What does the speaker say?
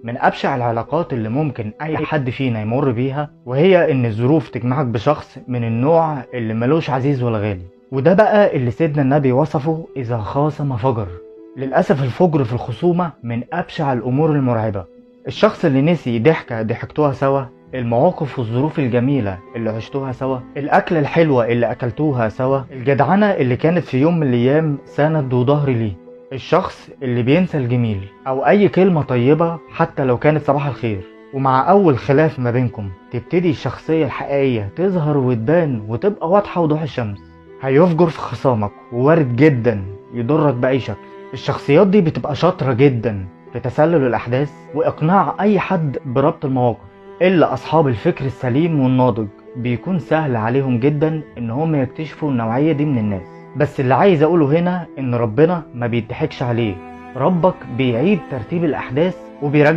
من أبشع العلاقات اللي ممكن أي حد فينا يمر بيها، وهي إن الظروف تجمعك بشخص من النوع اللي ملوش عزيز ولا غالي. وده بقى اللي سيدنا النبي وصفه إذا خاصم فجر. للأسف الفجر في الخصومة من أبشع الأمور المرعبة. الشخص اللي نسي ضحكة ضحكتوها سوا، المواقف والظروف الجميلة اللي عشتوها سوا، الأكلة الحلوة اللي أكلتوها سوا، الجدعنة اللي كانت في يوم من الأيام سند وظهر ليه، الشخص اللي بينسى الجميل أو أي كلمة طيبة حتى لو كانت صباح الخير. ومع أول خلاف ما بينكم تبتدي الشخصية الحقيقية تظهر وتبان وتبقى واضحة وضوح الشمس. هيفجر في خصامك ووارد جدا يضرك بأي شكل. الشخصيات دي بتبقى شاطرة جدا في تسلل الأحداث وإقناع أي حد بربط المواقف، إلا أصحاب الفكر السليم والناضج بيكون سهل عليهم جدا إن هم يكتشفوا النوعية دي من الناس. بس اللي عايز أقوله هنا إن ربنا ما بيضحكش عليه، ربك بيعيد ترتيب الأحداث وبيرجع